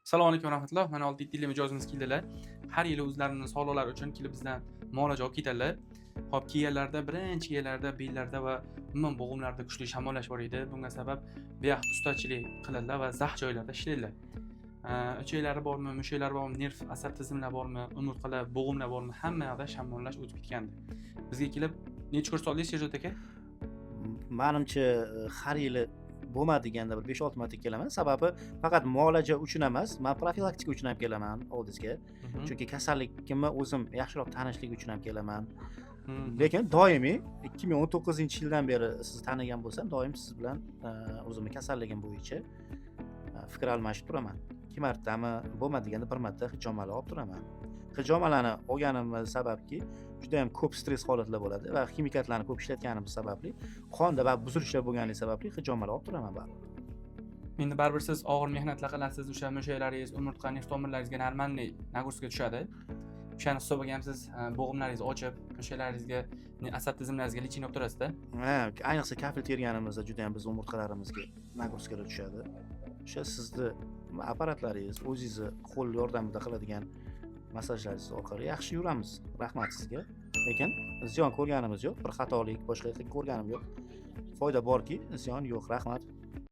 Assalomu alaykum va rahmatulloh. Mana oldi yil mijozimiz keldilar. Har yili o'zlarini sog'liqlari uchun kelib bizdan muolaja olib ketadilar. Hop, kelganlarida, birinchi kelganlarida bellarida va umuman bo'g'imlarda kuchli shamollash bor edi. Bunga sabab buyoq ustachilik qiladilar va zax joylarda ishlaydilar. Ichaklari bormi, mushaklari bormi, nerv asab tizimlar bormi, umurtqalar, bo'g'imlar bormi, hamma yoqda shamollash o'tib ketgandi. Bizga kelib necha kurs oldingiz, Sherzod aka? Manimcha, har yili bo'lmadi deganda bir 5-6 marta kelaman. Sababi faqat muolaja uchun emas, man profilaktika uchun ham kelaman oldingizga. Chunki kasalligimni o'zim yaxshiroq tanishlik uchun ham kelaman. Lekin doimiy 2019-yildan beri sizni tanigan bo'lsam, doim siz bilan o'zimni kasalligim bo'yicha fikr almashib turaman. 2 martami, bo'lmadi deganda bir marta hijomalar olib turaman. Hijomalarni olganimni sababki, juda ham ko'p stress holatlar bo'ladi va ximikatlarni ko'p ishlatganimiz sababli qonda va buzilishlar bo'lganligi sababli hijomalar olib turaman baribir. Endi baribir siz og'ir mehnatlar qilasiz, o'sha mushaklaringiz, umurtqa, nerv tomirlaringizga нормальный нагрузка tushadi. O'shani hisobiga ham siz bo'g'imlaringizni ochib, mushaklaringizga, asab tizimlaringizga лечение olib turasizda. Ha, ayniqsa kafel terganimizda juda ham biz umurtqalarimizga нагрузка lar tushadi. O'sha sizni apparatlaringiz, o'zingizni qo'l yordamida qiladigan massajlaringiz orqali yaxshi yuramiz. Rahmat sizga. Lekin ziyon ko'rganimiz yo'q, bir xatolik boshqa ko'rganim yo'q. Foyda borki, ziyon yo'q. Rahmat.